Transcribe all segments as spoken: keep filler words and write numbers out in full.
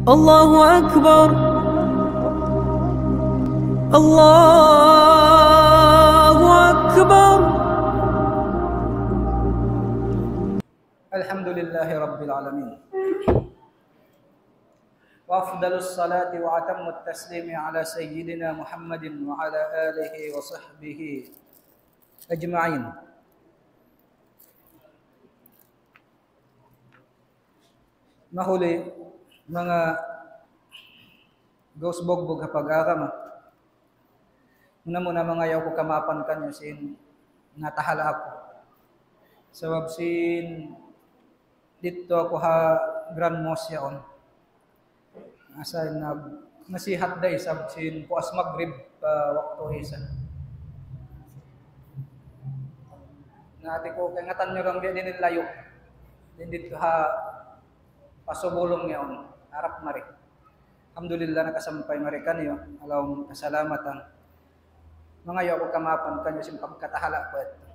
الله أكبر. الله أكبر. الحمد لله رب العالمين. وأفضل الصلاة وأتم التسليم على سيدنا محمد وعلى آله وصحبه أجمعين. Mahuli, manga gaus bugbug ha pag-agama. Muna-muna mangayu' aku kamaapan kaniyu sin natahala aku. Sabab sin didtu aku ha Grand Mosque yaun. Asa na nasihat da isab sin puas Maghrib pa waktu Isa. Na hati ku kaingatan niyu lang biya' diin in layu'. Diin didtu ha Pasubulung yaun, harap mari. Alhamdulillah, nakasampay mari kaniyu ha lawm kasalamatan. Mangayu' aku kamaapan kaniyu sin pagkatahala' ku yadtu.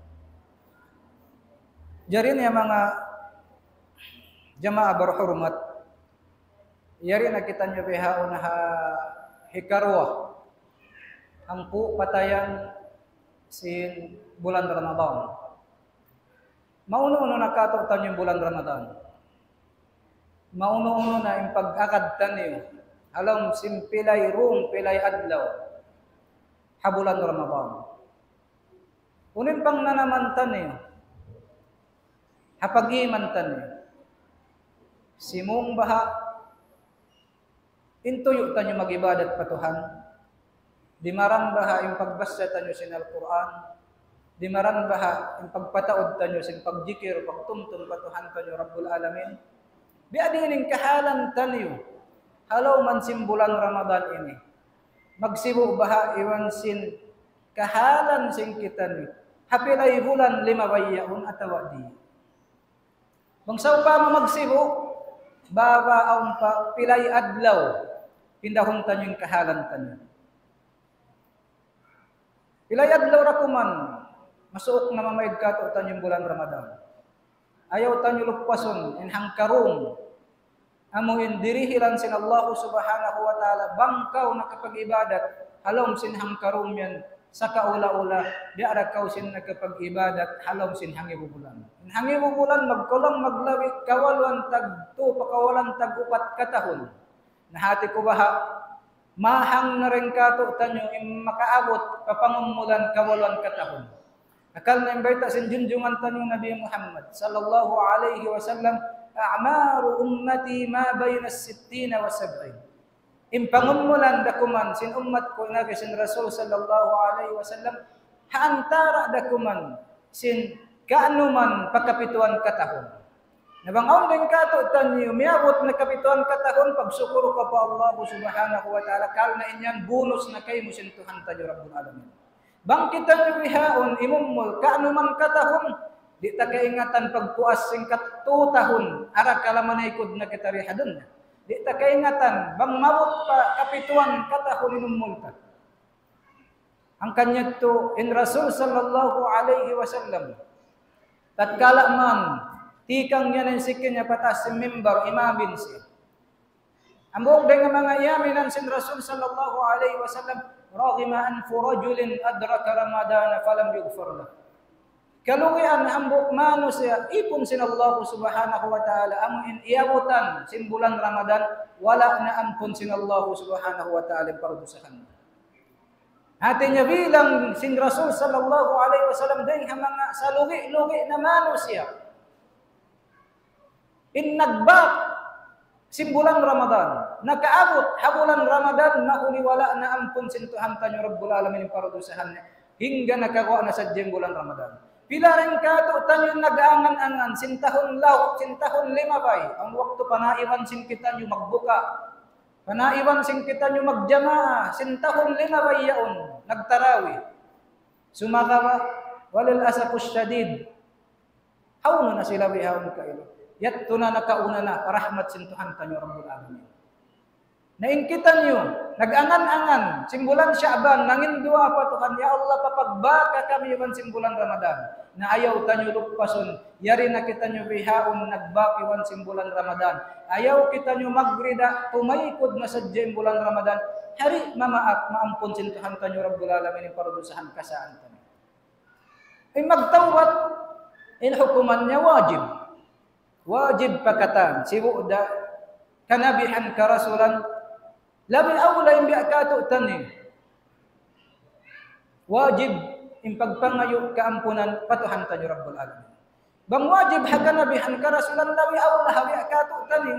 Jari niya manga jamaa barhurmat, yari na kitaniyu bihaun ha hikaruwa hangpu' patayan sin bulan Ramadan. Maunu-unu na kātu'niyu in bulan Ramadan? Maunu-unu na in pag-agad taniyu ha lawm sin pilay dum, pilay adlaw ha bulan Ramadan? Unu in pangnanaman taniyu ha pag-iman taniyu? Simūng baha' in tuyu' taniyu mag-ibadat pa Tuhan? Dimaran baha' in pagbassa taniyu sin Al-Qur'an? Dimaran baha' in pagpataud taniyu sin pagjikil, pagtumtum pa Tuhan taniyu Rabbul Alamin? Biya' diin in kahalan taniyu ha lawm sin bulan Ramadan ini? Magsibu' baha' iban sin kahalan sin kitaniyu ha pilay bulan limabay yaun atawa di'? Bang sawpama magsibu', baba awn pa pilay adlaw, pindahun taniyu in kahalan taniyu. Pilay adlaw da kuman, masuuk na mamaid kātu'niyu in bulan Ramadan. Ayaw taniyu luppasun in hangkarum, amu in dirihilan sin Allah Subhanahu wa Ta'ala, bang kaw nakapag-ibadat ha lawm sin hangkarum yan, sakaula-ula, di' da kaw sin nakapag-ibadat ha lawm sin hangibu bulan. In hangibu bulan, magkulang maglabi, kawaluan tag tu, pakawaluan tag upat katahun. Na hati ku baha', mahang na dayn kātu'niyu in makaabut pa pangumulan kawaluan katahun. Hangkan na in bayta' sin junjungan taniyu Nabi Muhammad sallallahu alayhi wasallam, أعمار أمتي ما بين الستين والسبعين. In pangumulan da kuman sin ummat ku, in agi sin Rasul sallallahu alayhi wasallam, ha antara' da kuman sin kanuman pa kapituan katahun. Na bang awn dayn kātu'niyu miyabut na kapituan katahun, pagsukul kaw pa Allah Subhanahu wa Ta'ala, karna' in yan bonus na kaymu sin Tuhan taniyu Rabbul Alamin. Bang kitaniyu bihaun imumul kanuman katahun, di' ta kaingatan pagpuas sin katu tahun, arakala' manaykud na kita di ha dunya. Di' ta kaingatan bang maabut pa kapituan katahun in umul ta. Hangkan yadtu in Rasul sallallahu alayhi wasallam, tatkala man tikang niya in siki niya pa taas sin mimbar, imamin siya. Hambuuk dayn ha manga iyaminan sin Rasul sallallahu alayhi wasallam, رغم أنف رجل أدرك رمضان فلم يغفر له. Kalugian hambuuk manusiya', ipun sin Allah Subhanahu wa Ta'ala, amu in iyabutan sin bulan Ramadan, wala' na ampun sin Allah Subhanahu wa Ta'ala in pardusahan. Hati niya bilang sin Rasul sallallahu alayhi wasallam dayn ha manga salugi'-lugi' na manusiya'. In nagbak sin bulan Ramadan, nakaabut ha bulan Ramadan, mahuli wala' na ampun sin Tuhan taniyu Rabbul Alamin in pardusahan niya. Hangga nakaguwa' na sadja in bulan Ramadan. Pila dayn kātu'niyu nag-angan-angan sin tahun laung, sin tahun limabay, awn waktu panaiban sin kitaniyu magbuka', panaiban sin kitaniyu magjamaa, sin tahun limabay yaun nagtarawih. Sumagawa', وللأسف الشديد, hawnu na sila bihaun kailu. Yadtu na nakauna na pa rahmat sin Tuhan taniyu Rabbul Alamin. Na in kitaniyu, nag-angan-angan sin bulan Sha'ban, nangin duwaa pa Tuhan, "Ya Allah, papagbaka kami iban sin bulan Ramadan." Na ayaw taniyu lupasun, yari na kitaniyu bihaun nagbak iban sin bulan Ramadan. Ayaw kitaniyu magrida, tumaykud na sadja in bulan Ramadan. Yari mamaap, maampun sin Tuhan taniyu Rabbul Alamin in parudusahan kasaan taniyu. In magtawbat, in hukuman niya wajib. Wajib pa katan, sibu' da kanabihan karasulan, labi awla in biya' katu'taniyu. Wajib in pagpangayu' kaampunan pa Tuhan taniyu Rabbul Alamin. Bang wajib ha kanabihan karasulan, labi awla ha biya' katu'taniyu.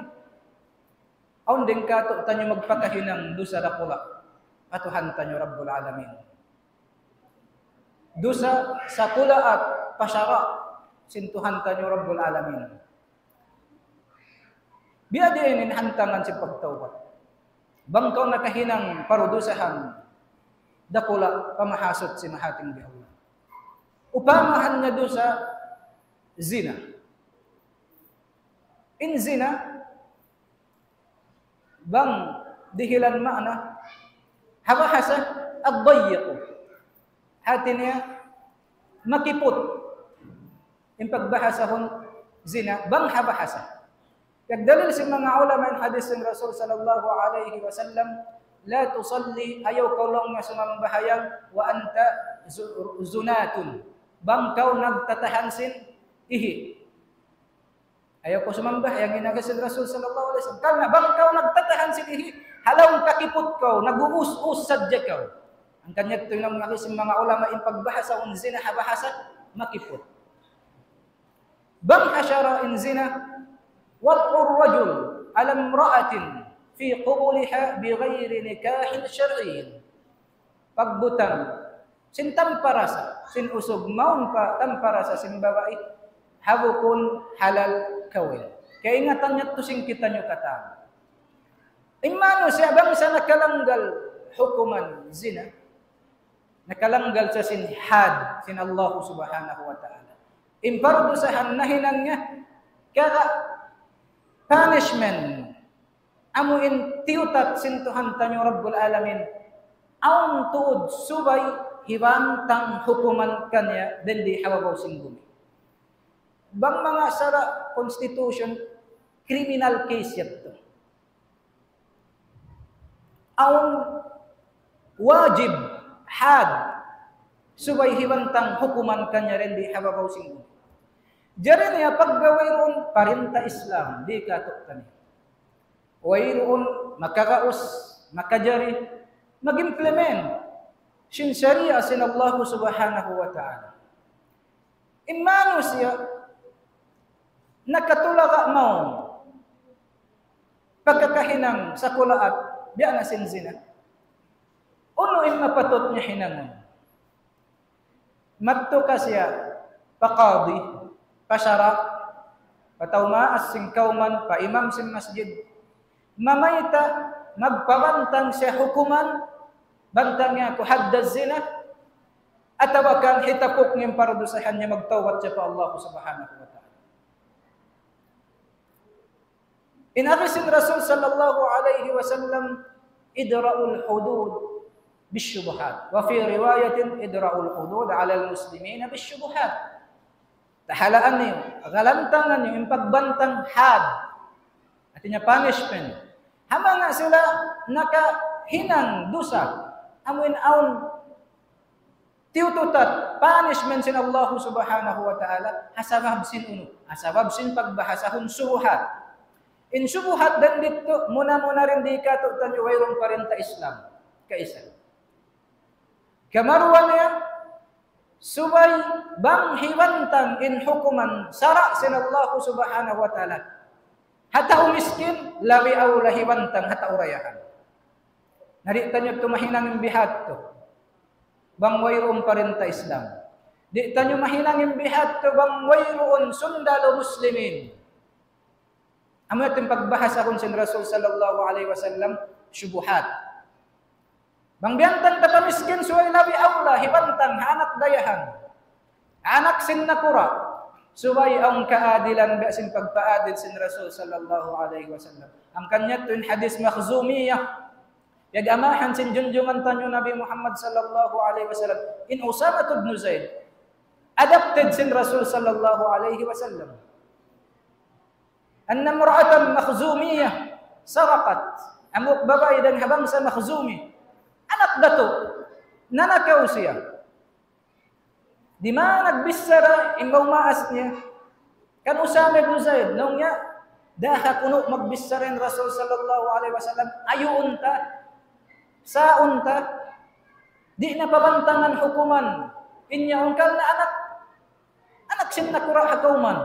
Awn dayn katu'taniyu magpakahinang dusa dakula' pa Tuhan taniyu Rabbul Alamin. Dusa sakulaat pa sara' sin Tuhan taniyu Rabbul Alamin. Biya' diin in hantangan sin pagtawbat? Bang kaw nakahinang parudusahan dakula' pa mahasuchi mahatinggi Allah. Upamahan niya dusa zina. In zina, bang dihilan maana, ha bahasa, ad-dayyiq. Hati niya, makiput. In pagbahasahun zina, bang ha bahasa. Piyagdalil sin manga ulama in hadith sin Rasul sallallahu alayhi wasallam, "La tusalli, ayaw kaw laung niya sumambahayang, wa anta zu-, zunatun. Bang kaw nagtatahan sin ihi." Ayaw kaw sumambahayang, in agi sin Rasul sallallahu alayhi wasallam. Karna' bang kaw nagtatahan sin ihi, ha lawm kakiput kaw, nag-uus-us sadja kaw. Hangkan yadtu in agi sin manga ulama in pagbahasahun zina ha bahasa, makiput. Bang ha sara' in zina, وطء الرجل على امرأة في قبلها بغير نكاح شرعي. Pagbutang sin tamparasa, sin usug mawn pa tamparasa sin babai, ha bukun halal kawin. Kaingatan yadtu sin kitaniyu katan. In manusiya' bang sa nakalanggal hukuman zina, nakalanggal sa sin had sin Allah Subhanahu wa Ta'ala. In parudusahan nahinang niya, kaya punishment, amu in tiyutat sin Tuhan taniyu Rabbul Alamin, awn tuud subay hibantang hukuman kaniya dindi ha babaw sin bumi. Bang manga sara' constitution, criminal case yadtu. Awn wajib, had, subay hibantang hukuman kaniya dindi ha babaw sin bumi. Jari niya pagga wayruun parinta Islam, di' katu'taniyu. Wayruun makagaus, makajari, mag-implement sin sharia sin Allah Subhanahu wa Ta'ala. In manusiya' nakatulaga mawn pagkakahinang sakulaat, biya' na sin zina. Unu in mapatut niya hinangun? Madtu ka siya pa qadi, pa sara', pa tau maas sin kawman, pa imam sin masjid. Mamayta', magpabantang siya hukuman, bantang niya aku hadd az-zina, atawa kan hitapuk niya in parudusahan niya, magtawbat siya pa Allah Subhanahu wa Ta'ala. In agi sin Rasul sallallahu alayhi wasallam, ادرأوا الحدود بالشبهات. وفي رواية ادرأوا الحدود على المسلمين بالشبهات. Tahalaan niyu, galantangan niyu in pagbantang had. Hati niya punishment. Ha manga sila nakahinang dusa, amu in awn tiyututat, punishment sin Allah Subhanahu wa Ta'ala, ha sabab sin unu, ha sabab sin pagbahasahun shubuhat. In shubuhat dindi yadtu, muna-muna dindi katu'taniyu wayruun parinta Islam. Kaisa. Kamaruwa niya, subay bang hibantang in hukuman sara' sin Allah Subhanahu wa Ta'ala ha tau miskin, labi awla hibantang ha tau dayahan. Na di' taniyu tuud mahinang in bihadtu bang wayruun parinta Islam. Di' taniyu mahinang in bihadtu bang wayruun sundalu muslimin. Amu yadtu in pagbahasahun sin Rasul sallallahu alayhi wasallam, shubuhat. Bang biyantang ta pa miskin, subay labi awla hibantang ha anak dayahan, anak sin nakura'. Subay awn kaadilan biya' sin pagpaadil sin Rasul sallallahu alayhi wasallam. Hangkan yadtu in hadith Makhzumiyah. Piyag-amahan sin junjungan taniyu Nabi Muhammad sallallahu alayhi wasallam. In Usama ibn Zaid. Adopted sin Rasul sallallahu alayhi wasallam. أن امرأة مخزومية سرقت. Hambuuk babai dayn ha bangsa Makhzumi. Anak datu'. Nanakaw siya. Di' man nagbichara in maas niya kan Usama ibn Zaid, laung niya, dayn ha kunu' magbichara in Rasul sallallahu alayhi wasallam, ayuun ta, saun ta, di' na pabantangan hukuman, in yaun karna' anak, anak sin nakura' ha kawman,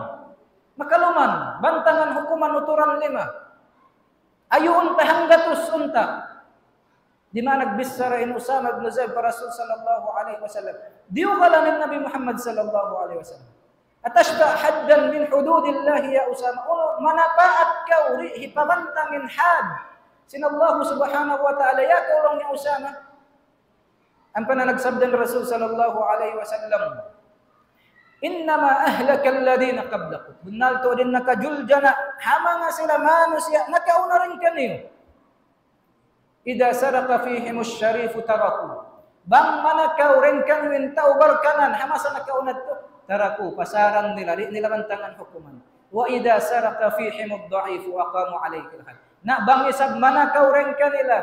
makaluman, bantangan hukuman uturan lima, ayuun ta hanggatus unta. Di' man nagbichara in Usama ibn Zaid pa Rasul sallallahu alayhi wasallam. Diyugalan in Nabi Muhammad sallallahu alayhi wasallam. أتشفع حدا من حدود الله يا أسامة؟ Unu, manapaat kaw di' hipabantang in had sin Allah subhanahu wa ta'ala, ya kaw laung niya Usama? Ampa na nagsabda in Rasul sallallahu alayhi wasallam, إنما أهلك الذين قبلكم. Bunnal tuud in nakajuljana' ha manga sila manusiya' nakauna dayn kaniyu. إذا سرق فيهم الشريف تركوه. Bang manakaw dayn kaniyu in tau barkanan ha masa nakauna yadtu, تركوه, pasarang nila, di' nila bantangan hukuman. وإذا سرق فيهم الضعيف أقاموا عليه الحد. Na bang isab manakaw dayn kanila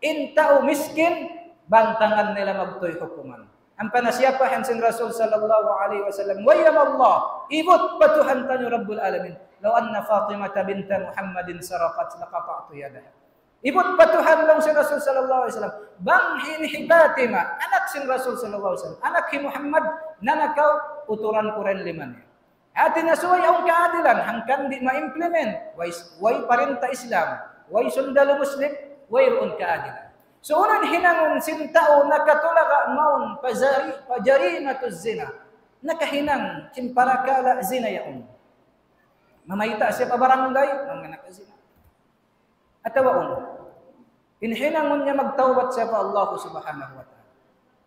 in tau miskin, bantangan nila magtuy hukuman. Ampa na siyapa han sin Rasul sallallahu alayhi wasallam, وأيم الله, ibut pa Tuhan taniyu Rabbul Alamin, لو أن فاطمة بنت محمد سرقت لقطعت يدها. Ibut pa Tuhan laung sin Rasul sallallahu alayhi wasallam, bang in hi Fatima, anak sin Rasul sallallahu alayhi wasallam, anak hi Muhammad, nanakaw, uturan ku da in lima niya. Hati niya subay awn kaadilan, hangkan di' ma-implement, way, way parinta Islam, way sundalu Muslim, wayruun kaadilan. So, unu in hinangun sin tau nakatulaga mawn pa jari-, pa jarimatu zina, nakahinang sin parakala' zina yaun. Mamayta' siya pa barangay, manga nakazina. Atawa unu. In hinangun niya magtawbat siya pa Allah subhanahu wa ta'ala.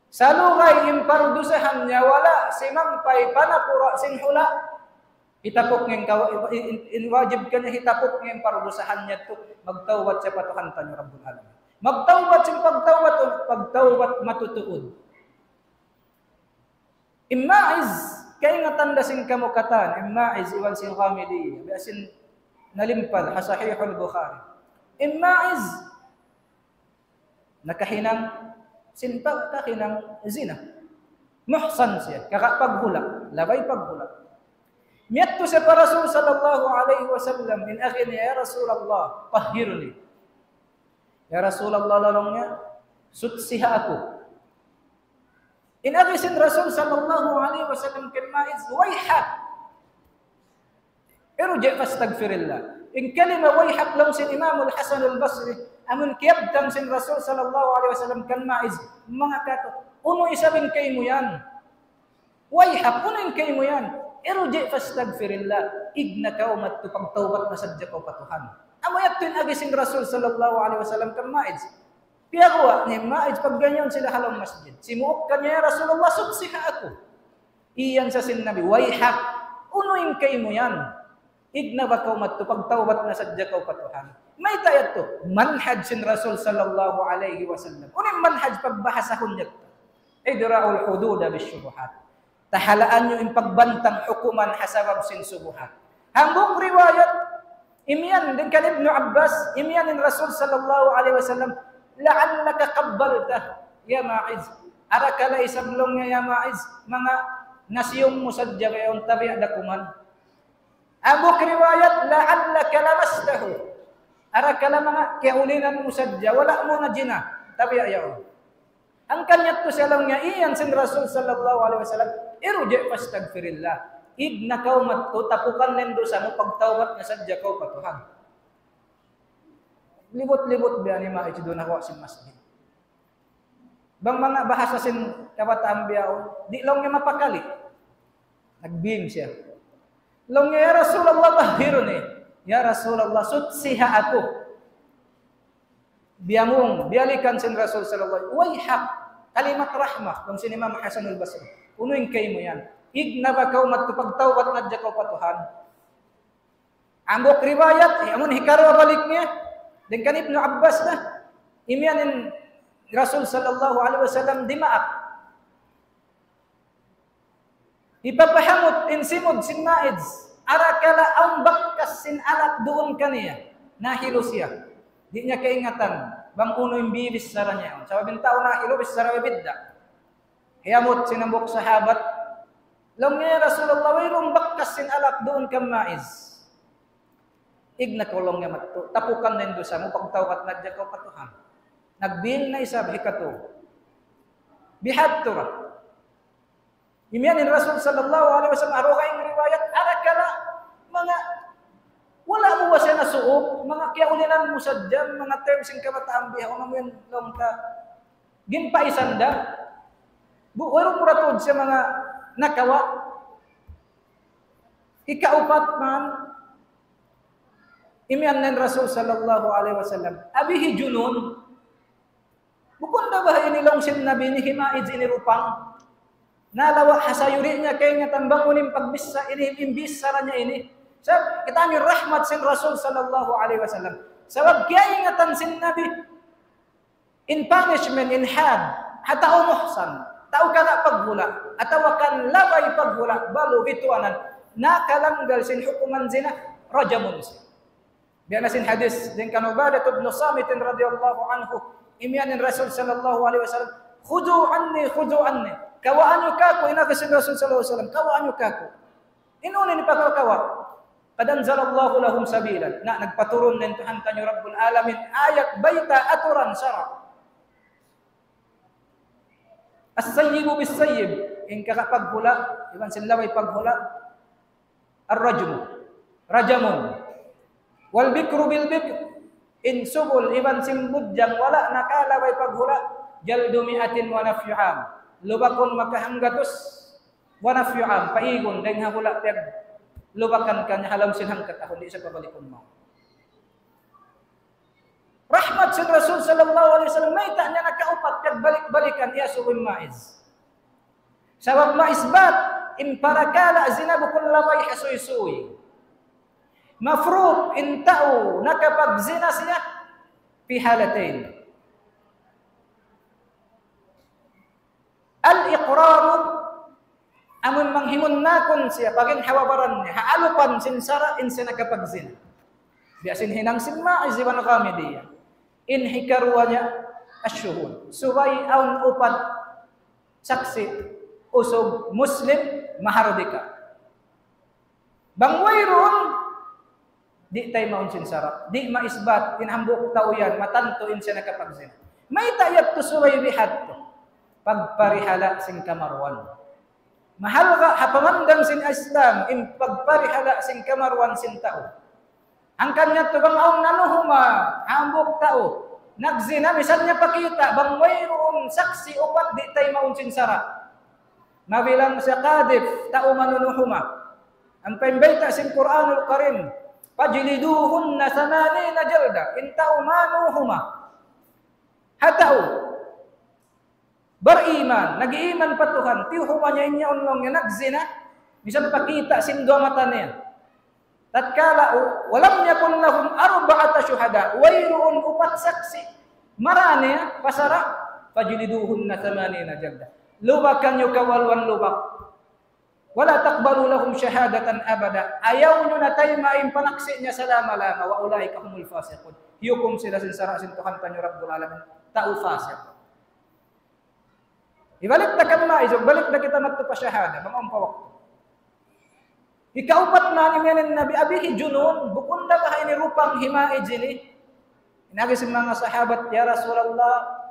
Salugay in pardusahan niya wala' simampay pa nakura' sin hula'. Hitapuk niya in kaw-, in, in, in wajib kaniya hitapuk niya in pardusahan niya yadtu. Magtawbat siya pa Tuhan taniyu Rabbul Alamin. Magtawbat siya pagtawbat, pagtawbat matutuud. In Ma'iz, kaingatan da sin kamu katan, in Ma'iz iban sin Ghamidiyya, biya' sin nalimpal ha Sahihul Bukhari. In Ma'iz, nakahinang sin pagkahinang zina. Muhsan siya, kaka' paghula', labay paghula'. Miyadtu siya pa Rasul sallallahu alayhi wasallam, in agi niya, "Ya Rasulullah, tahhirni." "Ya Rasulullah," laung niya, "sutsiha aku." In agi sin Rasul sallallahu alayhi wasallam kan Ma'iz, "Wayhak! Irji' fastaghfirillah." In kalima wayhak laung sin Imam al-Hasan al-Basri, amun kiyabtang sin Rasul sallallahu alayhi wasallam kan Ma'iz, manga katu', "Unu isab in kaymu yan? Wayhak, unu in kaymu yan? Irji' fastaghfirillah. Igna kaw madtu pagtawbat na sadja kaw pa Tuhan." Amu yadtu in agi sin Rasul sallallahu alayhi wasallam kan Ma'iz. Piyaguwa' niya in Ma'iz, pagganyan sila ha lawm masjid. Simuuk kaniya, "Ya Rasulullah, sutsiha aku." Iyan sa sin Nabi, "Wayhak, unu in kaymu yan? Igna ba kaw madtu, pagtawbat na sadja kaw pa Tuhan." Mayta' yadtu? Manhaj sin Rasul sallallahu alayhi wasallam. Unu in manhaj pagbahasahun yadtu? إدراء الحدود بالشبهات. Tahalaan niyu in pagbantang hukuman ha sabab sin subuhat. Hambuuk riwayat, imiyan dayn kan Ibnu Abbas, imiyan in Rasul sallallahu alayhi wasallam, "لعلك قبلته يا ماعز." Arakala' isab laung niya, "Ya Ma'iz, manga nasiyum mu sadja ba yaun, tabiya' da kuman." Hambuuk riwayat, "لعلك لمسته." Arakala' manga kiyaulinan mu sadja, wala' mu na jina, tabiya' yaun. Hangkan yadtu siya laung niya, iyan sin Rasul sallallahu alayhi wasallam, "Irji' fastaghfirillah." Igna kaw madtu, tapukan na in dusa mu, pagtawbat na sadja kaw pa Tuhan. Libut-libut biya' ni Ma'iz duun ha guwa' sin masjid. Bang manga bahasa sin kabataan bihaun, di' laung niya mapakali. Nagbing siya. Laung niya, "Ya Rasulullah, tahhirni." "Ya Rasulullah, sutsiha aku." Biyamung, biyalikan sin Rasul sallallahu alayhi wasallam. "Wayhak, kalimat rahmah," laung sin Imam Hasan al-Basri. "Unu in kaymu yan?" Ig na ba kaw madtu, pagtawbat na hadja kaw pa Tuhan. Amu in riwayat, eh, amun hikaruwa balik niya, dayn kan Ibnu Abbas na, imiyan in Rasul sallallahu alayhi wasallam dimaak. Hipapahamut in simud sin Ma'iz, arakala' awn bakas sin alak duun kaniya, nahilu siya. Di' niya kaingatan, bang unu in bibichara niya. Sabab in tau nahilu, bichara bidda'. Hiyamut sin hambuuk sahabat. Laung niya, "Ya Rasulullah, wayruun bakas sin alak duun kan Ma'iz." "Ig na kaw," laung niya, "madtu. Tapukan na in dusa mu, pagtawbat na hadja kaw pa Tuhan." Nagbing na isab hikatu. Bihadtu ra. Imiyan in Rasul sallallahu alayhi wasallam, ha dugaing riwayat, arakala' manga, wala' mu ba siya nasuuk, manga kiyaulinan mu sadja, manga term sin kabataan bihaun, amu yan laung ta. Ginpaisan da. Bu-, wayruun mu ra tuud siya manga nakawa'. Hikaupat man, imiyan na in Rasul sallallahu alayhi wasallam, "Abihi junun?" Bukun da ba ini laung sin Nabi ini hi Ma'iz ini rupang? Nalawa' ha sayu, di' niya kaingatan bang unu in pagbissa ini, in bichara niya ini. Sa' kita' niyu rahmat sin Rasul sallallahu alayhi wasallam. Sabab kiyaingatan sin Nabi in punishment, in had, ha tau muhsan, tau kala' paghula', atawa kan labay paghula', balu' bituanan, nakalanggal sin hukuman zina, rajamun siya. Biya' na sin hadis dayn kan Ubadah ibn Samit radiyallahu anhu, imiyan in Rasul sallallahu alayhi wasallam, "Khudhu anni, khudhu anni." "Kawaa niyu kaku'," in agi sin Rasul sallallahu alayhi wasallam, "kawaa niyu kaku'." In unu in pagkakawa'? "Qad anzalallahu lahum sabilan." Na, nagpaturun na in Tuhan taniyu Rabbul Alamin ayat, bayta', aturan, sara'. "As-sayyibu bis-sayyib." In kakapaghula' iban sin labay paghula', ar-rajmu, rajamun. "Wal bikru bil bikr." In subul iban sin budjang wala' nakalabay paghula', "jaldu mi'atin wa nafyu 'am." Lubakun makahanggatus, wa nafyu 'am, paigun dayn ha hula' piyaglubakan kaniya ha lawm sin hangka tahun, di' sa pabalikun mawn. Rahmat sin Rasul sallallahu alayhi wasallam, mayta' niya nakaupat kagbalik-balikan iyasubu in Ma'iz? Sabab maisbat in parakala' zina bukun labay ha suysuy. Mafrud in tau nakapagzina siya fi halatayn. Al-iqraru, amun manghimunnakun siya, paginhawa-baran niya, ha alupan sin sara' in siya nakapagzina. Biya' sin hinang sin Ma'iz iban Ghamidiyya. In hikaruwa niya, ash-shuhud. Subay awn upat saksi', usug Muslim, mahardika. Bang wayruun, di' taymaun sin sara'. Di' maisbat in hambuuk tau yan, matantu in siya nakapagzina. Mayta' yadtu subay bihadtu? Pagparihala' sin kamaruan. Mahalga' ha pamandang sin Islam in pagparihala' sin kamaruan sin tau. Hangkan yadtu bang awn nanuhuma, hambuuk tau nagzina, misan niya pakita', bang wayruun saksi' upat, di' taymaun sin sara'. Mabilang siya qadhif, tau manunuhuma. Ampa in bayta' sin Qur'anul Karim, "Fajliduhunna thamanina jalda." In tau manuhuma ha tau bariman, nag-iiman pa Tuhan, tiyuhuma niya in yaun laung niya nagzina, misan pakita' sin duwa mata niya. Tatkala, "Wa lam yakun lahum arba'ata shuhada," wayruun upat saksi', marā niya pa sara', "fajliduhunna thamanina jalda." Lubakan niyu kawaluan lubak. "Wa la taqbalu lahum shahadatan abada." Ayaw niyu na taymaun in panaksi' niya salama-lama. "Wa ulaika humul fasiqun." Hiyukum sila sin sara' sin Tuhan taniyu Rabbul Alamin, tau fasiq. Hibalik ta kan Ma'iz, balik da kita madtu pa shahada, bang awn pa waktu. Hikaupat na, imiyan in Nabi, "Abihi junun?" Bukun da ba ini rupang hi Ma'iz ini? In agi sin manga sahabat, "Ya Rasulullah,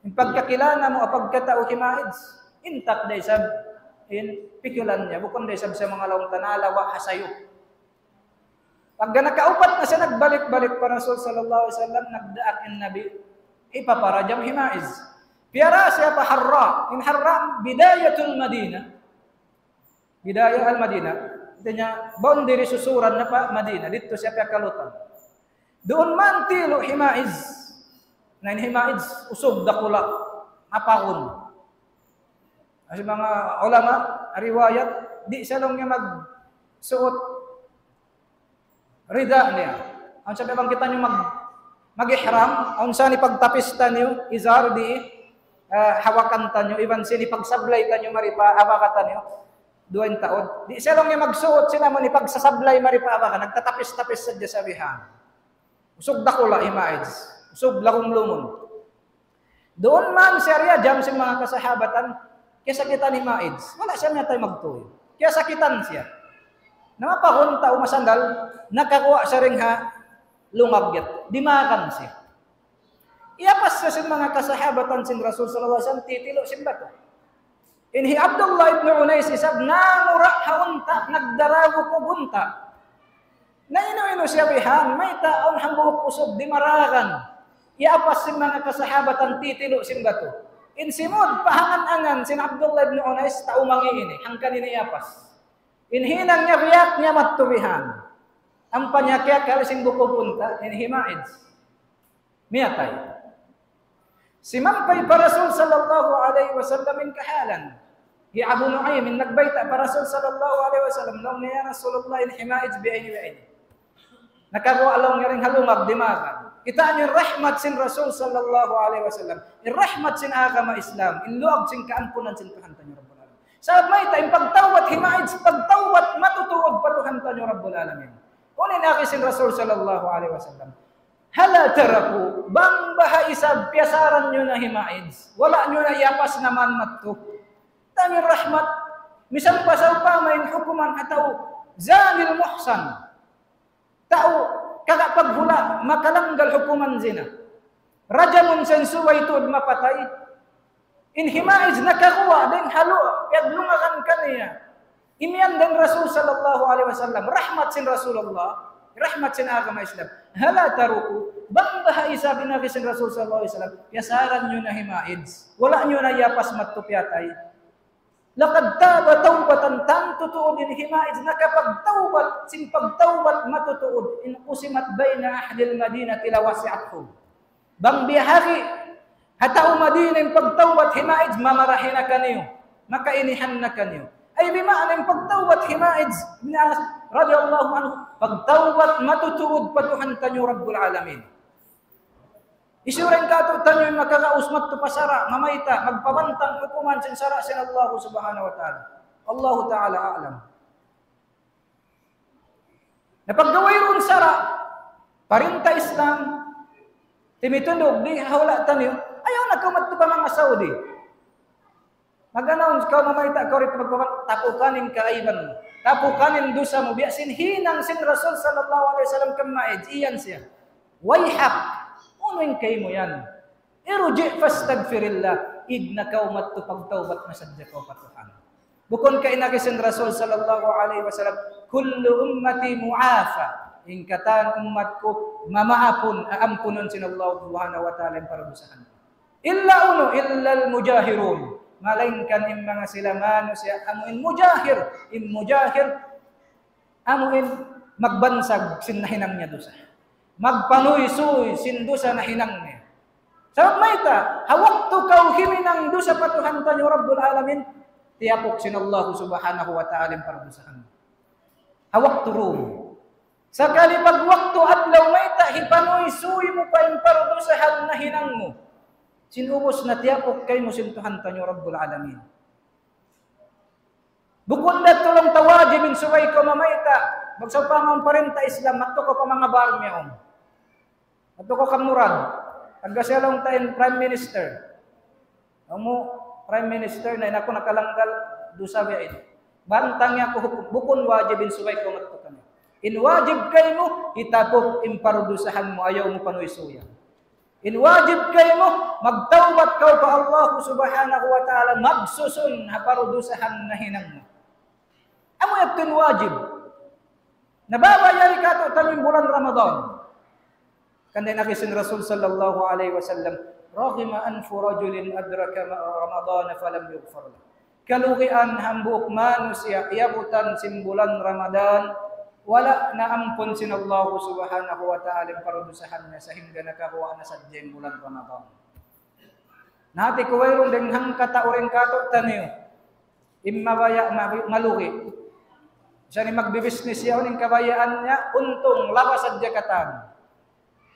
in pagkakilala mu, pagkatau hi Ma'iz, intak da isab in pikilan niya, bukun da isab sa manga laung ta nalawa' ha sayu." Pagga nakaupat na siya, nagbalik-balik pa Rasul sallallahu alayhi wasallam, nagdaak in Nabi, hipaparajam hi Ma'iz. Piyara siya pa Harra. In Harra, bidayatul Madinah. Bidaya al-Madinah. Hāti niya, boundary, susuran na pa Madinah. Didtu siya piyakalutan. Duun mantilu' hi Ma'iz. Na in hi Ma'iz, usug dakula', mapaun. Amu in manga ulama, riwayat, di' siya laung niya magsuot rida niya. Awn sa bang kitaniyu mag, mag-ihram, awn sa in pagtapis taniyu, izar di, ah, hawakan taniyu, iban sin pagsablay taniyu, mari pa, abaga taniyu, duwa in taud. Di' siya laung niya magsuot sin amu in pagsasablay, mari pa, abaga, nagtatapis-tapis sadja siya bihan. Usug dakula' hi Ma'iz, usug lagum-lumun. Duun man siya riyajam sin manga kasahabatan, kiyasakitan hi Ma'iz. Wala' siya miyatay magtuy. Kiyasakitan siya. Na mapahun tau masandal, nakaguwa' siya dayn ha lungag yadtu. Dimagan siya. Iyapas siya sin manga kasahabatan sin Rasul sallallahu alayhi wasallam, titilu' sin batu. In hi Abdullah ibn Unais isab namura' ha unta', nagdaragu kug unta'. Na inu-inu siya bihan, mayta' awn hambuuk usug dimaragan. Iyapas sin manga kasahabatan, titilu' sin batu. In simud pa angan-angan sin Abdullah ibn Unais, tau mangi' ini, hangkan ini iyapas. In hinang niya, biyak niya madtu bihan. Ampa niya kiyakal sin bukug unta', in hi Ma'iz. Miyatay. Simampay pa Rasul sallallahu alayhi wasallam in kahalan. Hi Abu Nu'aym in nagbayta' pa Rasul sallallahu alayhi wasallam, laung niya, "Ya Rasulullah, in hi Ma'iz biya' ini, biya' ini. Nakaguwa', laung niya, dayn ha lungag, dimagan." Kitaa niyu in rahmat sin Rasul sallallahu alayhi wasallam, in rahmat sin agama Islam, in luag sin kaampunan sin Tuhan taniyu Rabbul Alamin. Sabab mayta', in pagtawbat hi Ma'iz, pagtawbat matutuud pa Tuhan taniyu Rabbul Alamin. Unu in agi sin Rasul sallallahu alayhi wasallam? "Hal taraku, bang baha' isab piyasaran niyu na hi Ma'iz, wala' niyu na iyapas naman madtu." Tangin rahmat, misan pa sawpama in hukuman ha tau zanil muhsan, tau kagapaghulaan, makalanggal hukuman zina, rajamun sin subay tuud mapatay. In hi Ma'iz nakaguwa' dayn ha lu-, piyaglungagan kaniya. Imiyan dayn Rasul sallallahu alayhi wasallam, rahmat sin Rasulullah, rahmat sin agama Islam. "Hal taraku, bang baha' isab," in agi sin Rasul sallallahu alayhi wasallam, "piyasaran niyu na hi Ma'iz, wala' niyu na iyapas madtu piyatay." "Laqad taba tawbatan," tantu tuud in hi Ma'iz nakapagtawbat, sin pagtawbat matutuud, "in qusimat bayna ahlil madinati lawasi'athum." Bang biyahagi' ha tau Madina in pagtawbat hi Ma'iz, mamarahi na kaniyu, makainihan na kaniyu. Ay, bima'na in pagtawbat hi Ma'iz bin Anas radiyallahu anhu, pagtawbat matutuud pa Tuhan taniyu Rabbul Alamin. Hisiyu in kātu'niyu in makagaus madtu pa sara', mamayta', magpabantang hukuman sin sara' sin Allah subhanahu wa ta'ala. Allahu ta'ala a'lam. Na pagga wayruun sara', parinta Islam, timindug di' ha hula' taniyu, ayaw na kaw madtu pa manga Saudi. Mag-announce kaw, mamayta' kaw didtu magpaman, tapukan in kaaiban mu. Tapukan in dusa mu. Biya' sin hinang sin Rasul sallallahu alayhi wasallam kan Ma'iz, iyan siya. "Wayhak, unu in kaymu yan? Irji' fastaghfirillah, ig na kaw madtu pagtawbat na sadja kaw pa Tuhan." Bukun ka in agi sin Rasul sallallahu alayhi wasallam, "Kullu ummati mu'afa." In katan ummat ku, mamaapun, aampunun sin Allah subhanahu wa ta'ala in paradusahan. "Illa unu, illal mujahirun." Malaingkan in manga sila manusiya', amu in mujahir, in mujahir, amu in magbansag sin nahinang niya dusa. Magpanuysuy sin dusa nahinang niya. Sabab mayta', ha waktu kaw himinang dusa pa Tuhan taniyu Rabbul Alamin, tiyapuk sin Allah subhanahu wa ta'ala in paradusahan. Ha waktu duun. Sakali pag waktu adlaw mayta', hipanuysuy mu pa in paradusahan nahinang mu. Sin ubus na tiyapuk kaymu sin Tuhan taniyu Rabbul Alamin. Bukun da tuud laung ta wajib in subay kaw mamayta'. Bang sawpama awn parinta Islam, madtu kaw pa manga bar niya awn. Madtu kaw kan Murad. Tagga siya laung ta in Prime Minister. Amu, Prime Minister na in aku nakalanggal dusa biya' ini. Bantang niya aku hukum. Bukun wajib in subay kaw madtu kaniya. In wajib kaymu, hitapuk in paradusahan mu, ayaw mu panuysuyan. In wajib kaymu, magtawbat kaw pa Allah subhanahu wa ta'ala, magsusun ha paradusahan nahinang mu. Amu yadtu in wajib. Na baba yari kātu'niyu in bulan Ramadan. Hangkan in agi sin Rasul sallallahu alayhi wasallam, "Raghima anfu rajulin adraka ma-, Ramadana falam yughfar lah." Kalugian hambuuk manusiya' iyabutan sin bulan Ramadan, wala' naampun sin Allah subhanahu wa ta'ala in paradusahan niya sahingga nakaguwa' na sadja in bulan Ramadan. Na hati ku wayruun dayn hangkatau dayn kātu'niyu. In mabaya' ma-, malugi. Misan in magbibisnis yaun, in kabayaan niya untung, lawa sadja katan.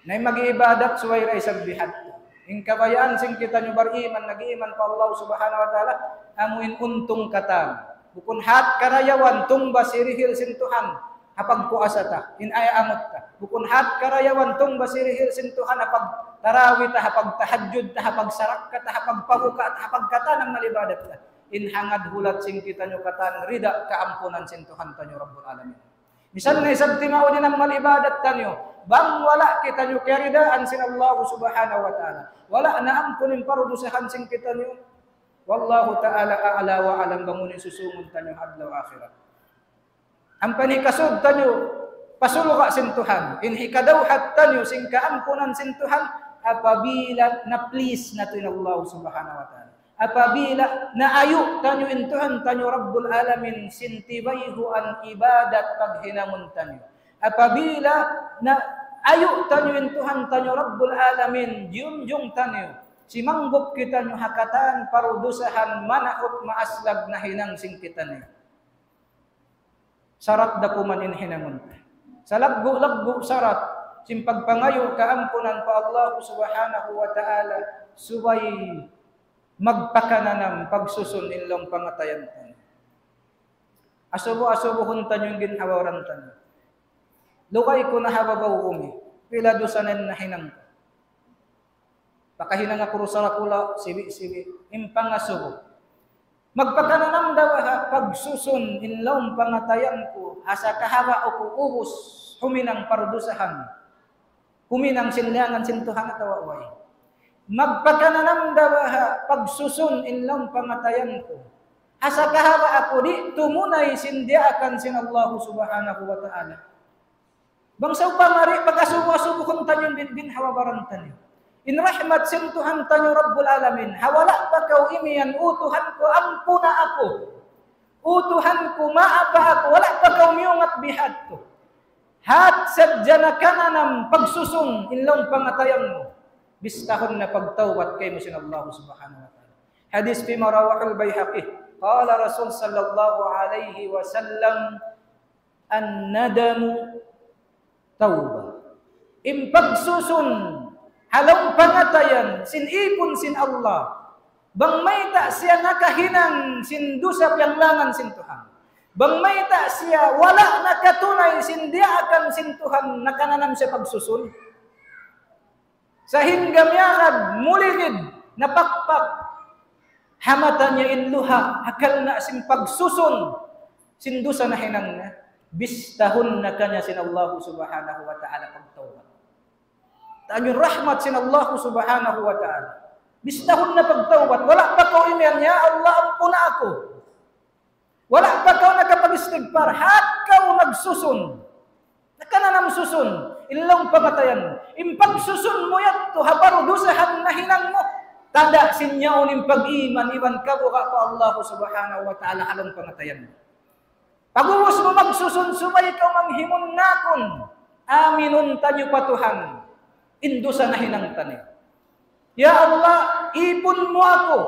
Na in mag-iibadat subay da isab biya' hādtu. In kabayaan sin kitaniyu bariman, nag-iman pa Allah Subhanahu wa Ta'ala, amu in untung katan. Bukun hat karayawan, tungbas hirihil sin Tuhan ha pagpuasa ta, in aya-amut ta. Bukun hat karayawan, tungbas hirihil sin Tuhan ha pagtarawi ta, ha pagtahajjud ta, ha pagsarakka ta, ha pagpabuka ta, ha pagkatan amal ibadat ta. In hangad hulat sin kitaniyu katan, rida kaampunan sin Tuhan taniyu Rabbul Alamin. Misan na isab timaud in amal ibadat taniyu, bang wala' kitaniyu kiyaridaan sin Allah Subhanahu wa Ta'ala, wala' naampun in parudusahan sin kitaniyu. Wallahu ta'ala a'la wa a'lam, bang unu in susungun taniyu ha adlaw akhirat. Ampa in hikasud taniyu, pa surga' sin Tuhan, in hikadawhat taniyu sin kaampunan sin Tuhan, apabila na-please natu' in Allah Subhanahu wa Ta'ala. Apabila naayu' taniyu in Tuhan taniyu Rabbul Alamin sin tibayhuan ibadat paghinangun taniyu. Apabila naayu' taniyu in Tuhan taniyu Rabbul Alamin, jiyunjung taniyu, simanggup kitaniyu ha katan parudusahan manahut maaslag nahinang sin kitaniyu. Sarat da kuman in hinangun ta. Salaggu'-laggu' sarat sin pagpangayu' kaampunan pa Allah Subhanahu wa Ta'ala, subay magpakananam pagsusun in lawm pangatayan taniyu. Asubu-asubuhun taniyu in ginhawa-baran taniyu. Lugay ku na ha babaw umi, pila dusa na in nahinang ku. Pakahinang aku dusa dakula', sibi'-sibi', in pangasubu. Magpakananam da baha' pagsusun in lawm pangatayan ku, asa kahaba' aku ubus huminang parudusahan, huminang sin liyangan sin Tuhan atawa way. Magpakananam da baha' pagsusun in lawm pangatayan ku, asa kahaba' aku di' tumunay sin diyaakan sin Allah Subhanahu wa Ta'ala. Bang sawpama di' pagasubu-asubuhun taniyu in bin, ginhawa-baran taniyu. In rahmat sin Tuhan taniyu Rabbul Alamin, ha wala' pa kaw imiyan, "O Tuhan ku, ampuna aku. O Tuhan ku, maapa aku," wala' pa kaw miyungat bihadtu. Hat sadja nakananam pagsusun in lawm pangatayan mu, bistahun na pagtawbat kaymu sin Allah Subhanahu wa Ta'ala. Hadis fi ma rawahul Bayhaqi. Qala Rasul sallallahu alayhi wasallam, "An-nadamu tawbah." In pagsusun ha lawm pangatayan sin ipun sin Allah, bang mayta' siya nakahinang sin dusa piyanglangan sin Tuhan, bang mayta' siya wala' nakatunay sin diyaakan sin Tuhan, nakananam siya pagsusun. Sahingga miyagad, muligid, napakpak ha mata niya in luha', ha karna' sin pagsusun sin dusa nahinang niya, bistahun na kaniya sin Allah Subhanahu wa Ta'ala pagtawbat. Tantu rahmat sin Allah Subhanahu wa Ta'ala. Bistahun na pagtawbat, wala' pa kaw imiyan, "Ya Allah, ampuna aku." Wala' pa kaw nakapag-istighfar, hat kaw nagsusun. Nakananam susun in lawm pangatayan mu. In pagsusun mu yadtu ha parudusahan nahinang mu, tanda' sin yaun in pag-iman iban kabuga' pa Allah Subhanahu wa Ta'ala ha lawm pangatayan mu. Pag'ubus mu magsusun, subay kaw manghimun ngakun, "Aminun taniyu pa Tuhan in dusa nahinang taniyu. Ya Allah, ipun mu aku,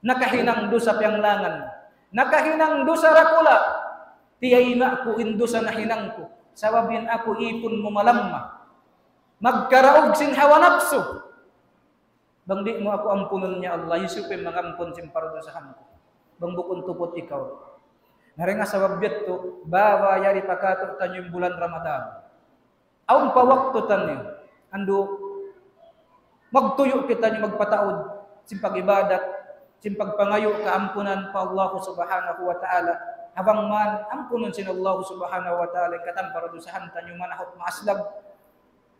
nakahinang dusa piyanglangan, nakahinang dusa dakula', tiyayma' ku in dusa nahinang ku, sabab in aku ipun mu malamma, magkaraug sin hawa napsu. Bang di' mu aku ampunun, ya Allah, hisiyu pa in mangampun sin parudusahan ku bang bukun tuput ikaw?" Na dayn ha sabab yadtu, baba yari pa katu' taniyu in bulan Ramadan. Awn pa waktu taniyu, andu' magtuyu' kitaniyu magpataud sin pag-ibadat, sin pagpangayu' kaampunan pa Allah Subhanahu wa Ta'ala. Ha bang man ampunun sin Allah Subhanahu wa Ta'ala in katan parudusahan taniyu manahut maaslag.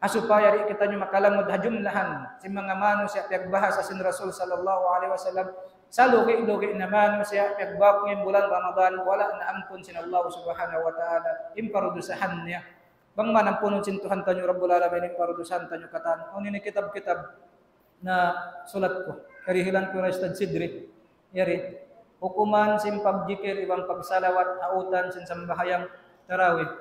Ha supaya di' kitaniyu makalamud ha jumlahan sin manga manusiya' piyagbahasa sin Rasul sallallahu alayhi wasallam, salugi-lugi na manusiya' piyagbak in bulan Ramadan, wala' naampun sin Allah Subhanahu wa Ta'ala in parudusahan niya. Bang man ampunun sin Tuhan taniyu Rabbul Alamin in parudusahan taniyu katan. Awn ini kitab-kitab nasulat ku. Karihilan ku ra Ustadz Sidri. Yari. Hukuman sin pagjikir iban pagsalawat ha utan sin sambahayang tarawih.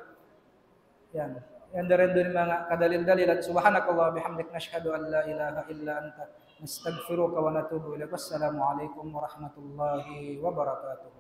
Yan. Yan dayn duun manga kadalil-dalilan. سبحانك اللهم وبحمدك نشهد أن لا إله إلا أنت نستغفرك ونتوب إليك. السلام عليكم ورحمة الله وبركاته.